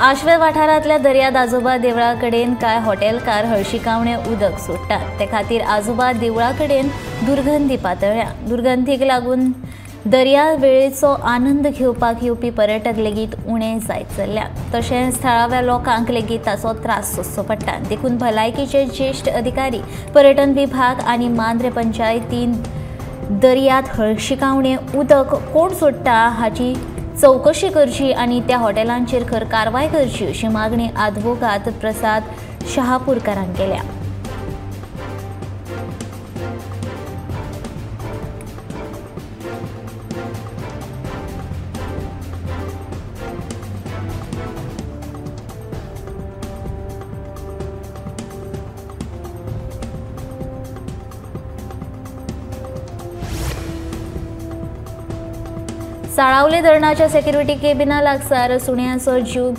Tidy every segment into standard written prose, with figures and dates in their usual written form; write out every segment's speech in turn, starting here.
आश्वे वाठारांतल्या दर्याद आजोबा देवळा कडेन कांय हॉटेलकार हळशिकावणे उदक सोडटात. ते खातीर आजोबा देवळा कडेन दुर्गंधी पातळ्ळ्या. दुर्गंधीक लागून दर्या वेळेचो आनंद घेवपाक येवपी पर्यटक लेगीत उणे जायत चल्ल्यात. तशेंच थळाव्या लोकांक लेगीत ताचो त्रास सोंसचो पडटा. देखून भलायकीचे ज्येश्ठ अधिकारी, पर्यटन विभाग आनी मांद्रे पंचायतीन दर्यात हळशिकावणे उदक कोण सोडटा हाची चवकशी करची आनी त्या हॉटेलांचेर खर कारवाय करची अशी मागणी आदवोगाद प्रसाद शहापूरकारान केल्या. साळावले धरणाच्या सेक्युरिटी केबिना लागसार सुण्याचो जीव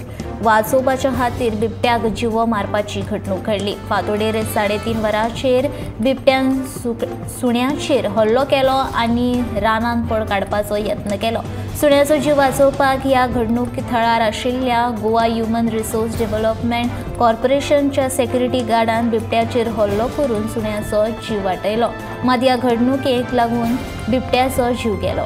वाचोवपाच्या खातीर बिबट्याक जिवो मारपाची घडणूक घडली. फांतोडेर 3:30 वरांचेर बिबट्यान सुण्याचेर हल्लो केलो आनी रानांत पळ काडपाचो यत्न केलो. सुण्याचो जीव वाचोवपाक ह्या घडणूक थळार आशिल्ल्या गोवा ह्युमन रिसोर्स डेव्हलपमेंट कॉर्पोरेशनच्या सेक्युरिटी गार्डान बिबट्याचेर हल्लो करून सुण्याचो जीव वाटयलो. मात ह्या घडणुकेक लागून बिबट्याचो जीव गेलो.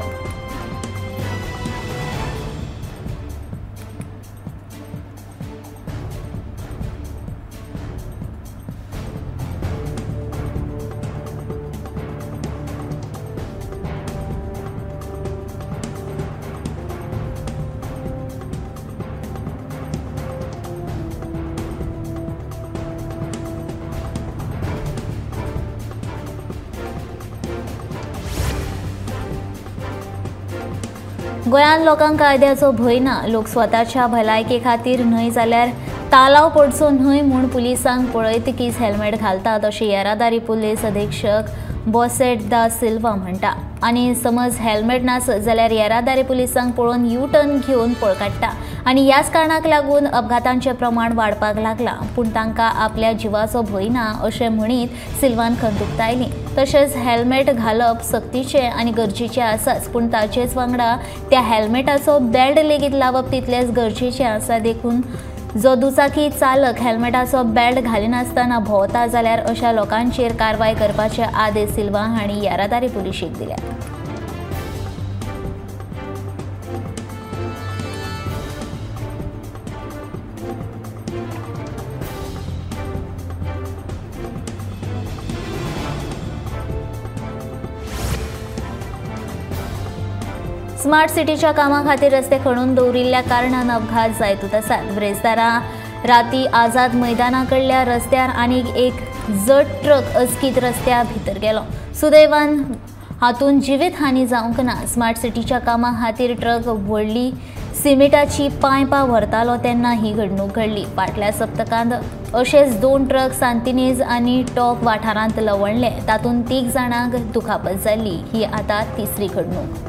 गोंयांत लोकांक कायद्याचो भंय ना. लोक स्वताच्या भलायके खातीर न्हय जाल्यार तालाव पडचो न्हय म्हूण पुलिसांक पळयतकीच हेल्मेट घालतात अशें येरादारी पुलीस अधीक्षक बोसेट दा सिल्वा म्हणटा. आनी समज हेल्मेट नासत जाल्यार येरादारी पुलिसांक पळोवन यू टर्न घेवन पळ काडटा आनी ह्याच कारणाक लागून अपघातांचें प्रमाण वाडपाक लागलां. पूण तांकां आपल्या जिवाचो भंय ना अशें म्हणीत सिल्वान खंत उक्तायली. तशेंच हेल्मेट घालप सक्तीचें आनी गरजेचें आसाच, पूण ताचेच वांगडा त्या हेल्मेटाचो बेल्ट लेगीत लावप तितलेंच गरजेचें आसा. देखून जो दुचाकी चालक हेल्मेटाचो बेल्ट घालिनासतना भोंवता जाल्यार अशा लोकांचेर कारवाय करपाचे आदेश सिल्वा हांणी येरादारी पुलिशेक दिल्या. स्मार्ट सिटीच्या कामा खातीर रस्ते खणून दवरिल्ल्या कारणान अपघात जायतूच आसात. ब्रेस्तारा राती आझाद मैदाना कडल्या रस्त्यार आनीक एक जड ट्रक अचकीत रस्त्या भितर गेलो. सुदैवान हातूंत जिवीत हानी जावंक ना. स्मार्ट सिटीच्या कामा खातीर ट्रक व्हडली सिमेंटाची पायपां व्हरतालो तेन्ना ही घडणूक घडली. फाटल्या सप्तकांत अशेच 2 ट्रक सांतिनेज आनी टॉक वाठारांत लवणले. तातूंत 3 जाणांक दुखापत जाल्ली. ही आतां तिसरी घडणूक.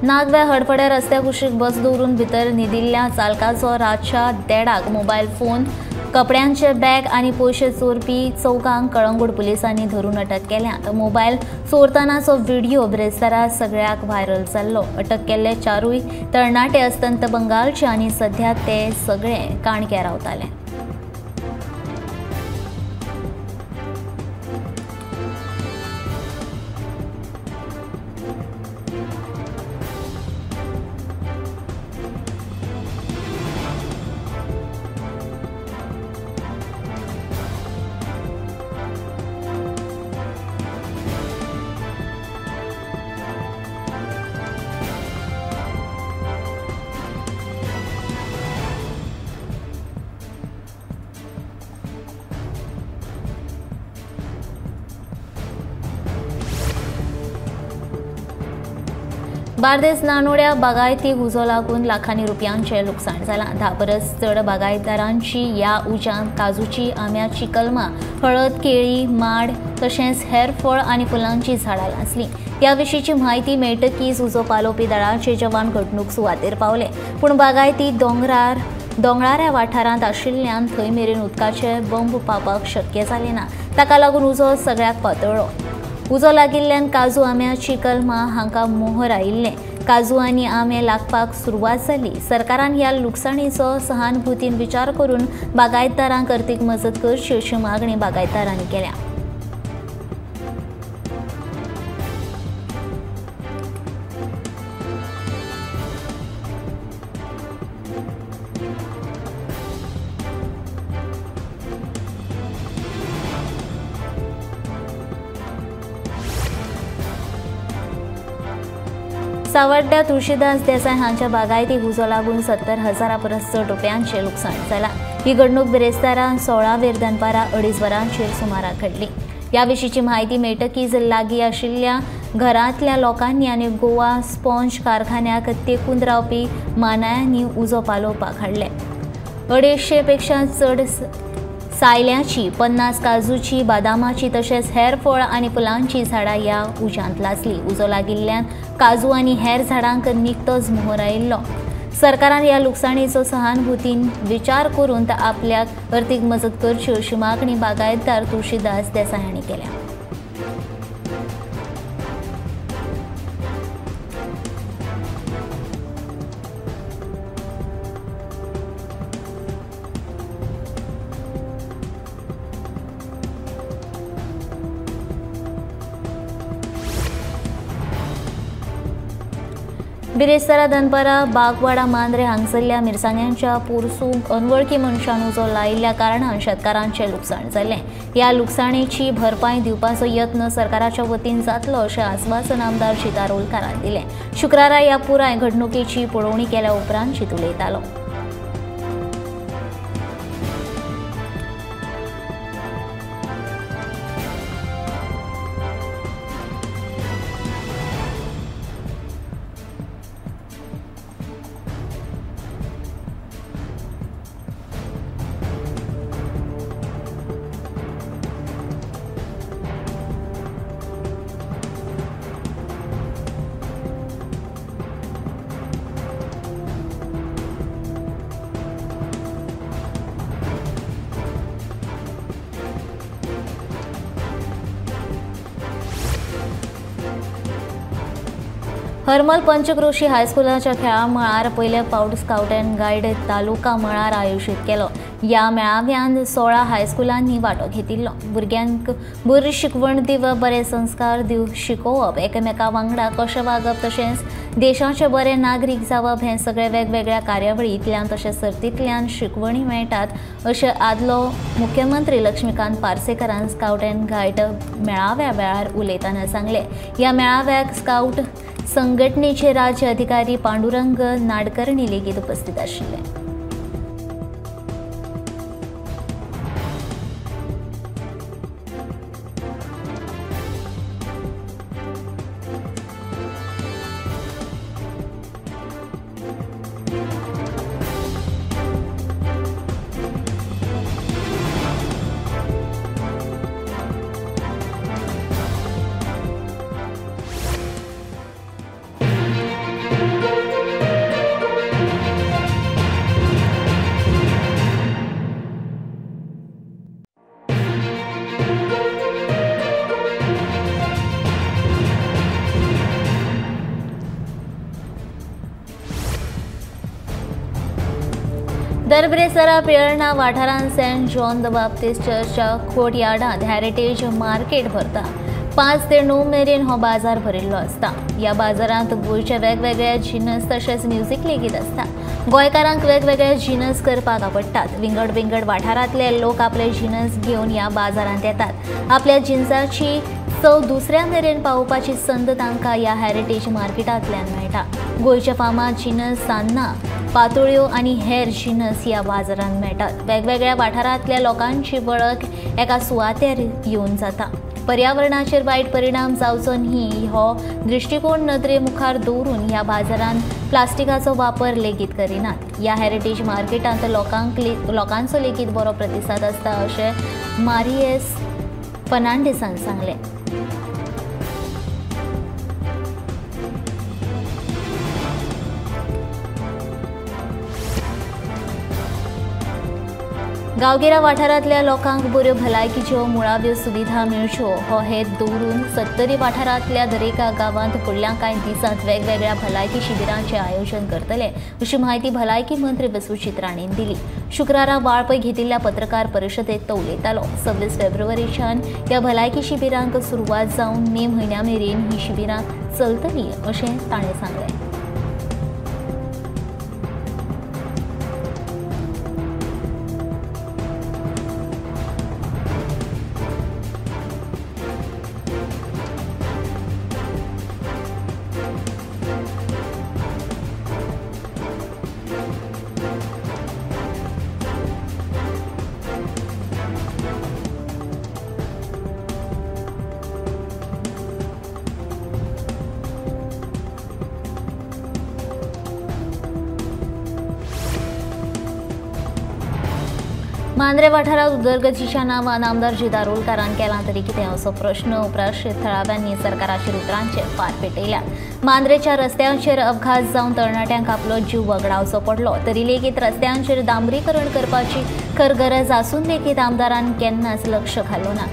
नागव्या हडफड्या रस्त्या कुशीक बस दवरून भितर न्हिदिल्ल्या चालकाचो रातच्या 1:30 मोबायल फोन, कपड्यांचे बॅग आनी पयशे चोरपी चौगांक कळंगूट पुलिसांनी धरून अटक केल्या. मोबायल चोरतानाचो व्हिडिओ ब्रेस्तारा सगळ्याक व्हायरल जाल्लो. अटक केल्ले 4 तरणाटे अस्तंत बंगालचे आनी सध्या ते सगळे काणक्या रावताले. बार्देस नानोड्या बागायतीक उजो लागून लाखांनी रुपयांचें लुकसाण जालां. 10 परस चड बागायतदारांची ह्या उज्यांत काजूची, आंब्याची कलमां, हळद, केळी, माड तशेंच हेर फळ आनी फुलांची झाडां लासलीं. ह्या विशींची म्हायती मेळटकीच उजो पालोवपी दळाचे जवान घडणूक सुवातेर पावले, पूण बागायती दोंगराऱ्या वाठारांत आशिल्ल्यान थंय मेरेन उदकाचे बंब पावपाक शक्य जालें ना. ताका लागून उजो सगळ्याक पातळ्ळो. उजो लागिल्ल्यान काजू, आंब्याची कलमां हांकां मोहर आयिल्लें. काजू आनी आंबे लागपाक सुरवात जाली. सरकारान ह्या लुकसाणीचो सहानुभूतीन विचार करून बागायतदारांक अर्थीक मजत करची अशी मागणी बागायतदारांनी केल्या. सावर्ड्या तुळशीदास देसाय हांच्या बागायतीक उजो लागून 70,000 परस चड रुपयांचें लुकसाण जालां. ही घडणूक बिरेस्तारा 16 वेर दनपारां 2:30 वरांचेर सुमाराक घडली. ह्या विशींची म्हायती मेळटकीच लागीं आशिल्ल्या घरांतल्या लोकांनी आनी गोवा स्पॉन्ज कारखान्याक तेकून रावपी मानायांनी उजो पालोवपाक हाडले. 250 पेक्षा चड सायल्याची, 50 काजूची, बदामाची तशेंच हेर फळ आनी फुलांची झाडां ह्या उज्यांत लासली. उजो लागिल्ल्यान काजू आनी हेर झाडांक निकतोच मोहर आयिल्लो. सरकारान ह्या लुकसाणीचो सहानुभूतीन विचार करून आपल्याक अर्थीक मजत करची अशी मागणी बागायतदार तुळशीदास देसाय हांणी केल्या. बिरेस्तारा दनपारां बागवाडा मांद्रे हांगसरल्या मिरसांग्यांच्या पोरसूंक अनवळखी मनशान उजो लायिल्ल्या कारणान शेतकारांचें लुकसाण जालें. ह्या लुकसाणेची भरपाय दिवपाचो यत्न सरकाराच्या वतीन जातलो अशें आस्वासन आमदार चितारोलकारान दिलें. शुक्रारा ह्या पुराय घडणुकेची पळोवणी केल्या उपरांत चित उलयतालो. हरमल पंचक्रोशी हायस्कुलाच्या खेळा मळार पयले फावट स्काउट अँड गायड तालुका मळार आयोजीत केलो. ह्या मेळाव्यांत 16 हायस्कुलांनी वांटो घेतिल्लो. भुरग्यांक बरी शिकवण दिवप, बरे संस्कार दिवप, शिकोवप, एकामेका वांगडा कशें वागप तशेंच देशाचे बरे नागरीक जावप हें सगळें वेगवेगळ्या कार्यावळींतल्यान तशेंच सर्तींतल्यान शिकवणी मेळटात अशें आदलो मुख्यमंत्री लक्ष्मीकांत पार्सेकरान स्काउट अँड गायड मेळाव्या वेळार उलयतना सांगलें. ह्या मेळाव्याक स्काउट संघटनेचे राज्य अधिकारी पांडुरंग नाडकर्णी लेगीत उपस्थित आशिल्ले. दरब्रेसरा प्रेरणा वाठारांत सेंट जॉन the Baptist चर्चच्या कोर्टयार्डांत हेरिटेज मार्केट भरता. 5 ते 9 मेरेन हो बाजार भरिल्लो आसता. ह्या बाजारांत गोंयचे वेगवेगळे जिनस तशेंच म्युजीक लेगीत आसता. गोंयकारांक वेगवेगळे जिनस करपाक आवडटात. विंगड विंगड वाठारांतले लोक आपले जिनस घेवन ह्या बाजारांत येतात. आपल्या जिनसाची चव दुसऱ्या मेरेन पावोवपाची संद तांकां ह्या हेरिटेज मार्केटांतल्यान मेळटा. गोंयचे फामाद जिनस सान्नां, पातोळ्यो आनी हेर जिनस ह्या बाजारांत मेळटात. वेगवेगळ्या वाठारांतल्या लोकांची वळख एका सुवातेर येवन जाता. पर्यावरणाचेर वायट परिणाम जावचो न्ही हो दृश्टिकोण नदरे मुखार दवरून ह्या बाजारांत प्लास्टिकाचो वापर लेगीत करिनात। ह्या हेरिटेज मार्केटांत लोकांचो लेगीत बरो प्रतिसाद आसता अशें मारियस फर्नांडीसान सांगलें। गांवगिऱ्या वाठारांतल्या लोकांक बऱ्यो भलायकीच्यो मुळाव्यो सुविधा मेळच्यो हो हेत दवरून सत्तरी वाठारांतल्या दरेका गांवांत फुडल्या कांय दिसांत वेगवेगळ्या भलायकी शिबिरांचें आयोजन करतले अशी म्हायती भलायकी मंत्री विश्वजीत राणेन दिली। शुक्रारा वाळपय घेतिल्ल्या पत्रकार परिशदेंत तो उलयतालो। 26 फेब्रुवारीच्यान ह्या भलायकी शिबिरांक सुरवात जावन मे म्हयन्या मेरेन ही शिबिरां चलतलीं अशें ताणें सांगलें। मांद्रे वाठारांत उदरगतीच्या नांवान आमदार जी दारोलकारान केलां तरी कितें असो प्रश्न उप्राशित थळाव्यांनी सरकाराचेर उतरांचे फार पेटयल्यात। मांद्रेच्या रस्त्यांचेर अपघात जावन तरणाट्यांक आपलो जीव वगडावचो पडलो तरी लेगीत रस्त्यांचेर डांबरीकरण करपाची खर गरज आसून लेगीत आमदारान केन्नाच लक्ष घालो ना।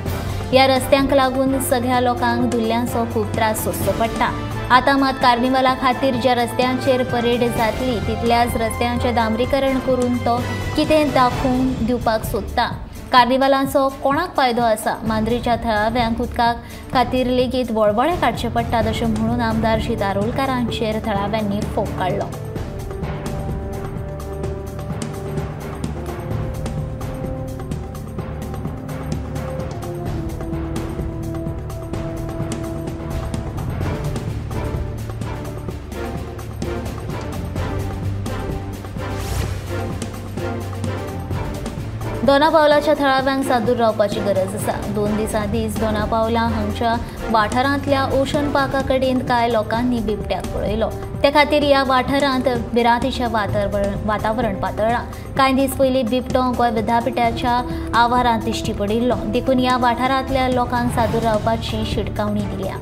ह्या रस्त्यांक लागून सगळ्या लोकांक धुल्ल्यांचो खूब त्रास सोंसचो पडटा। आतां मात कार्निवाला खातीर ज्या रस्त्यांचेर परेड जातली तितल्याच रस्त्यांचें डांबरीकरण करून तो कितें दाखोवन दिवपाक सोदता। कार्निवालाचो कोणाक फायदो आसा? मांद्रेच्या थळाव्यांक उदका खातीर लेगीत वळवळे काडचे पडटात अशें म्हणून आमदार श्री दारोलकारांचेर थळाव्यांनी फोग काडलो। दोना पावलाच्या थळाव्यांक सादूर रावपाची गरज आसा। 2 दिसां आदींच दोना पावला हांगच्या वाठारांतल्या ओशन पार्का कडेन कांय लोकांनी बिबट्याक पळयलो। ते खातीर ह्या वाठारांत भिरांतीचें वातावरण पातळ्ळां। कांय दीस पयलीं बिबटो गोंय विद्यापिठाच्या आवारांत दिश्टी पडिल्लो, देखून ह्या वाठारांतल्या लोकांक सादूर रावपाची शिटकावणी दिल्या।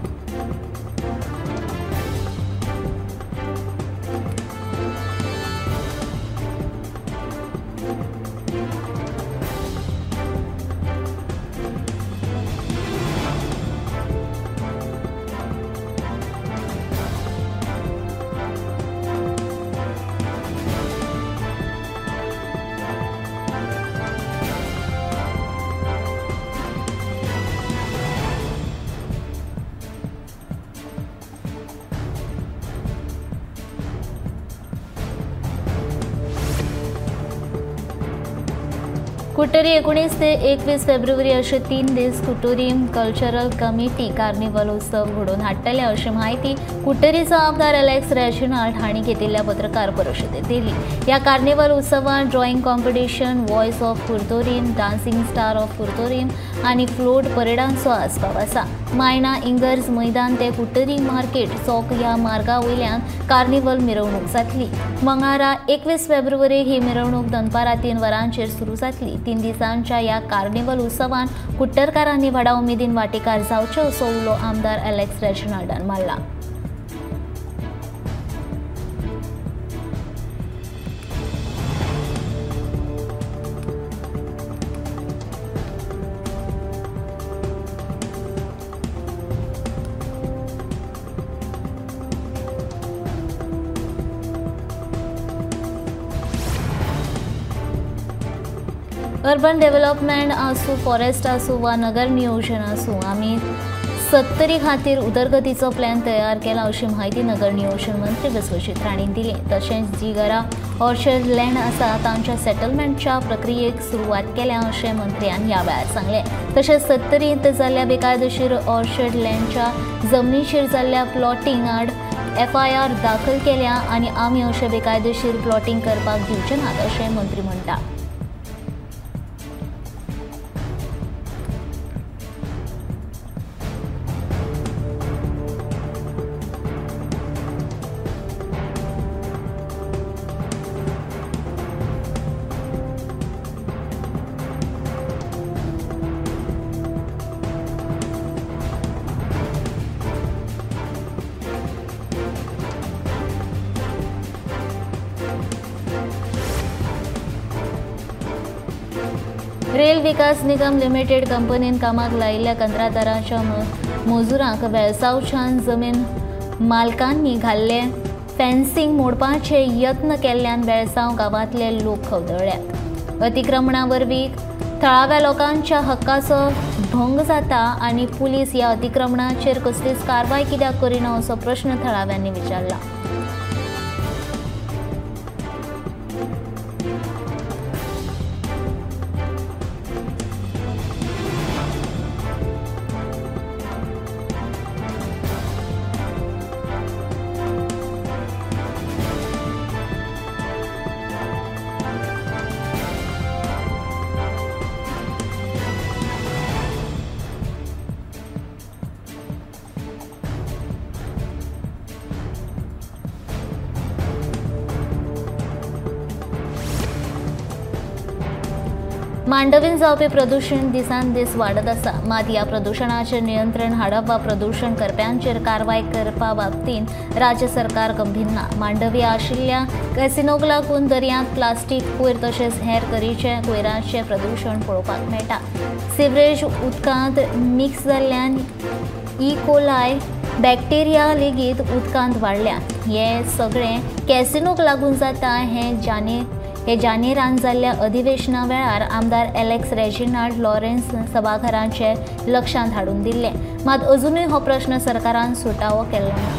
कुट्टरी 19 ते 21 फेब्रुवारी अशे 3 दीस कुट्टरी कल्चरल कमिटी कार्निवल उत्सव घडोवन हाडटले अशी म्हायती कुट्टरीचो आमदार एलेक्स रेजिनाल्ड हांणी घेतिल्ल्या पत्रकार परिशदेंत दिली। ह्या कार्निवल उत्सवांत drawing competition, voice of Curtorim, dancing star of Curtorim आनी फ्लोट परेडांचो आस्पाव आसा। मायणा इंगर्ज मैदान ते कुट्टरी मार्केट चौक ह्या मार्गा वयल्यान कार्निवल मिरवणूक जातली। मंगळारा 21 फेब्रुवारी ही मिरवणूक दनपारां 3 वरांचेर सुरू जातली। 3 दिसांच्या ह्या कार्निवल उत्सवान कुट्टरकारांनी व्हडा उमेदीन वांटेकार जावचे असो उलो आमदार एलेक्स रेजिनाल्डान मारला। अर्बन डेव्हलपमेंट आसूं, फॉरेस्ट आसूं वा नगर नियोजन आसूं, आमी सत्तरी खातीर उदरगतीचो प्लॅन तयार केला अशी म्हायती नगर नियोजन मंत्री विश्वजीत राणेन दिली। तशेंच जी घरां ऑर्चर्ड लँड आसा तांच्या सेटलमेंटच्या प्रक्रियेक सुरवात केल्या अशें मंत्र्यान ह्या वेळार सांगलें। तशेंच सत्तरींत जाल्ल्या बेकायदेशीर ऑर्चर्ड लँडच्या जमनीचेर जाल्ल्या प्लॉटिंग आड एफआयआर दाखल केल्या आनी आमी अशें बेकायदेशीर प्लॉटिंग करपाक दिवचे नात अशें मंत्री म्हणटा। रेल विकास निगम लिमिटेड कंपनीन कामाक लायिल्ल्या कंत्राटदाराच्या मजुरांक वेळसांवच्यान जमीन मालकांनी घाल्ले फेन्सिंग मोडपाचे यत्न केल्ल्यान वेळसांव गांवांतले लोक खवदळ्ळ्यात। अतिक्रमणा वरवीं थळाव्या लोकांच्या हक्काचो भंग जाता आनी पुलीस ह्या अतिक्रमणाचेर कसलीच कारवाय कित्याक करिना असो प्रश्न थळाव्यांनी विचारला। मांडवीन जावपी प्रदूशण दिसान दीस वाडत आसा। मात ह्या प्रदूशणाचेर नियंत्रण हाडप वा प्रदूशण करप्यांचेर कारवाय करपा बाबतींत राज्य सरकार गंभीर ना। मांडवी आशिल्ल्या कॅसिनोक लागून दर्यांत प्लास्टीक कोयर तशेंच हेर तरेचे कोयराचें प्रदूशण पळोवपाक मेळटा। सिवरेज उदकांत मिक्स जाल्ल्यान इकोलाय बॅक्टेरिया लेगीत उदकांत वाडल्या। हें सगळें कॅसिनोक लागून जाता हें जानेरान जाल्ल्या अधिवेशना वेळार आमदार एलेक्स रेजिनाल्ड लॉरेन्स सभाघराचे लक्षांत हाडून दिल्ले। मात अजुनूय हो प्रश्न सरकारान सुटावो केल्लो ना।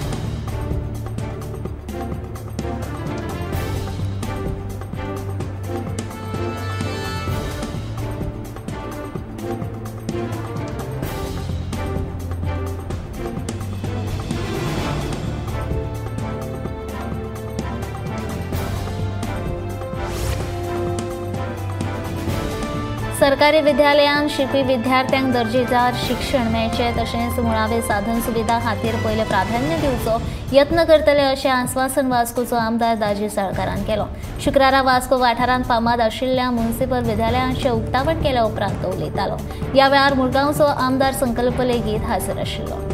सरकारी विद्यालयांत शिकपी विद्यार्थ्यांक दर्जेदार शिक्षण मेळचें तशेंच मुळावे साधन सुविधा खातीर पयलें प्राधान्य दिवचो यत्न करतले अशें आस्वासन वास्कोचो आमदार दाजी साळकारान केलो। शुक्रारा वास्को वाठारांत फामाद आशिल्ल्या मुन्सिपल विद्यालयांचें उक्तावण केल्या उपरांत तो उलयतालो। ह्या वेळार मुरगांवचो आमदार संकल्प लेगीत हाजीर आशिल्लो।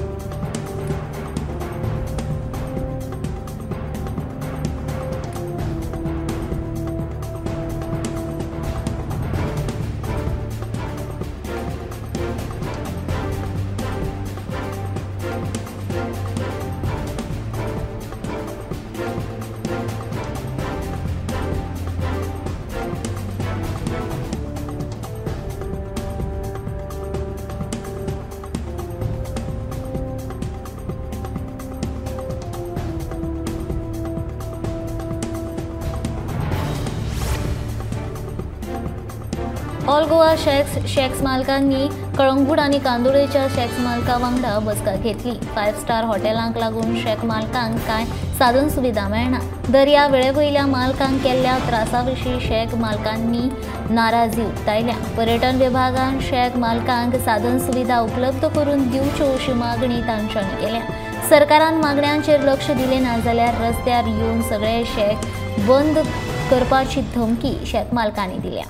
ऑल गोवा शॅक्स मालकांनी कळंगूट आनी कांदोळेच्या शॅक्स मालका वांगडा बसका घेतली। 5 स्टार हॉटेलांक लागून शॅक मालकांक कांय साधन सुविधा मेळना। दर्या वेळेवयल्या मालकांक केल्ल्या त्रासा विशीं शॅक मालकांनी नाराजी उक्तायल्या। पर्यटन विभागान शॅक मालकांक साधन सुविधा उपलब्ध करून दिवच्यो अशी मागणी तांच्यांनी केल्या। सरकारान मागण्यांचेर लक्ष दिलें ना जाल्यार रस्त्यार येवन सगळे शॅक बंद करपाची धमकी शॅक मालकांनी दिल्या।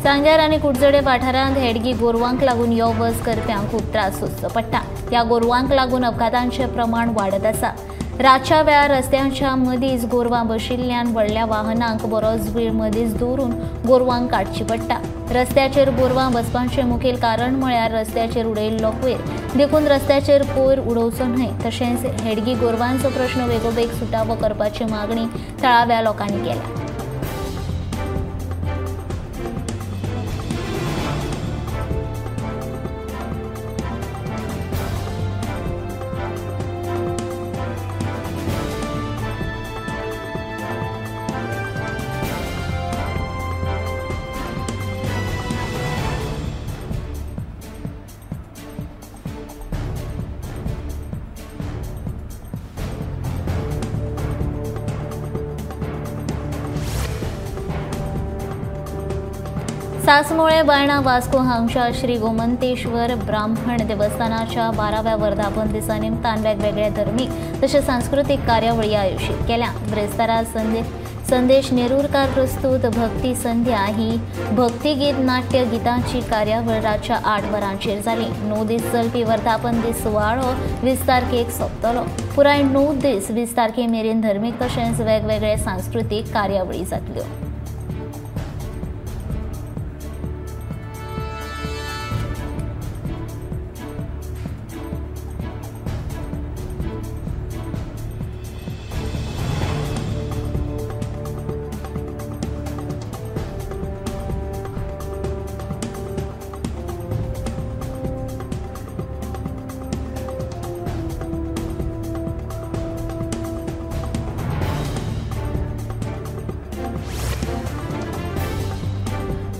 सांग्यार आनी कुडचडे वाठारांत हेडगी गोरवांक लागून यो वच करप्यांक खूब त्रास सोंसचो पडटा। ह्या गोरवांक लागून अपघातांचें प्रमाण वाडत आसा। रातच्या वेळार रस्त्यांच्या मदींच गोरवां बशिल्ल्यान व्हडल्या वाहनांक बरोच वेळ मदींच दवरून गोरवांक काडची पडटा। रस्त्याचेर गोरवां बसपाचें मुखेल कारण म्हळ्यार रस्त्याचेर उडयिल्लो कोयर, देखून रस्त्याचेर कोयर उडोवचो न्हय। तशेंच हेडगी गोरवांचो प्रश्न बेगोबेग सुटावो करपाची मागणी थळाव्या लोकांनी केल्या। सासमोळे बायणा वास्को हांगच्या श्री गोमंतेश्वर ब्राह्मण देवस्थानाच्या 12व्या वर्धापन दिसा निमतान वेगवेगळे धर्मीक तशेंच सांस्कृतीक कार्यावळी आयोजीत केल्या। ब्रेस्तारा संदेश नेरूरकार प्रस्तुत भक्ती संध्या ही भक्तिगीत नाट्य गीतांची कार्यावळ रातच्या 8 वरांचेर जाली। 9 दीस चलपी वर्धापन दीस सुवाळो 20 तारखेक सोंपतलो। पुराय 9 दीस 20 तारखे मेरेन धर्मीक तशेंच वेगवेगळे सांस्कृतीक कार्यावळी जातल्यो।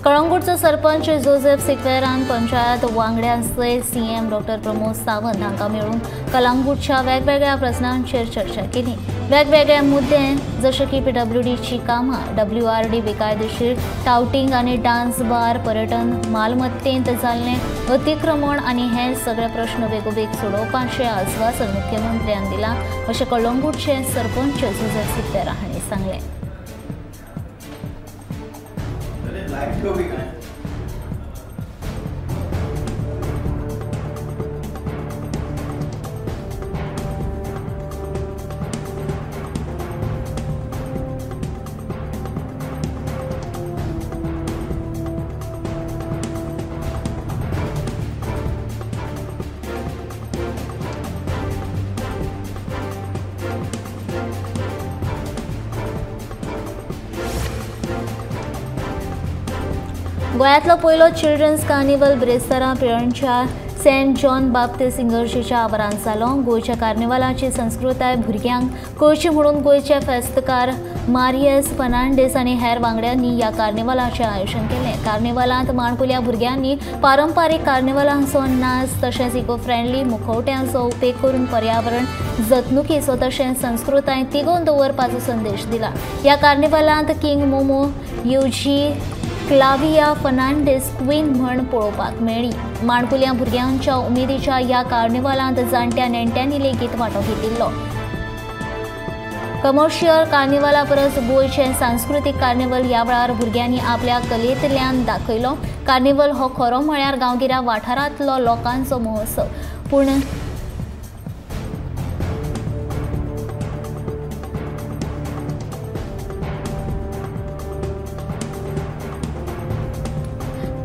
कळंगूटचो सरपंच जोसेफ सिक्वेरान पंचायत वांगड्यां सयत सीएम डॉक्टर प्रमोद सावंत हांकां मेळून कळंगूटच्या वेगवेगळ्या प्रस्नांचेर चर्चा केली। वेगवेगळे मुद्दे जशे की पीडब्ल्यूडीची कामां, डब्ल्यूआरडी बेकायदेशीर टावटिंग आनी डान्स बार, पर्यटन मालमत्तेंत जाल्लें अतिक्रमण आनी हेर सगळे प्रश्न बेगोबेग सोडोवपाचें आस्वासन मुख्यमंत्र्यान दिलां अशें कळंगूटचे सरपंच जोसेफ सिक्वेरा हांणी सांगलें। गोंयांतलो पयलो चिल्ड्रन्स कार्निवल ब्रेस्तारा पिळर्णच्या सेंट जॉन बाप्तीस्ट इगर्जेच्या आवारांत जालो। गोंयच्या कार्निवालाची संस्कृताय भुरग्यांक कळची म्हणून गोंयचे फेस्तकार मारियस फर्नांडीस आनी हेर वांगड्यांनी ह्या कार्निवालाचें आयोजन केलें। कार्निवालांत माणकुल्या भुरग्यांनी पारंपारीक कार्निवालांचो नाच तशेंच इको फ्रेंडली मुखवट्यांचो उपेग करून पर्यावरण जतणुकीचो तशेंच संस्कृताय तिगोवन दवरपाचो संदेश दिला। ह्या कार्निवालांत king Momo Yuji Clavia Fernandes queen म्हण पळोवपाक मेळ्ळी। माणकुल्या भुरग्यांच्या उमेदीच्या ह्या कार्निवालांत जाणट्या नेणट्यांनी लेगीत वांटो घेतिल्लो। कमर्शियल कार्निवाला परस गोंयचें सांस्कृतीक कार्निवल ह्या वेळार भुरग्यांनी आपल्या कलेंतल्यान दाखयलो। कार्निवल हो खरो म्हळ्यार गांवगिऱ्या वाठारांतलो लोकांचो महोत्सव, पूण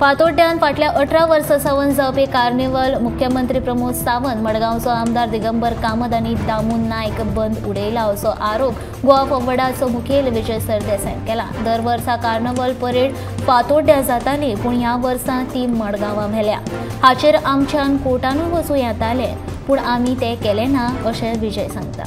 फातोड्ड्यान फाटल्या 18 वर्सां सावन जावपी कार्निवल मुख्यमंत्री प्रमोद सावंत, मडगांवचो आमदार दिगंबर कामत आनी दामू नायक बंद उडयला असो आरोप गोवा फॉरवर्डाचो मुखेल विजय सरदेसायान केला। दर वर्सा कार्निवल परेड फातोड्ड्या जाताली, पूण ह्या वर्सा ती मडगांवां व्हेल्या। हाचेर आमच्यान कोर्टानूय वचूं येतालें, पूण आमी तें केलें ना अशें विजय सांगता।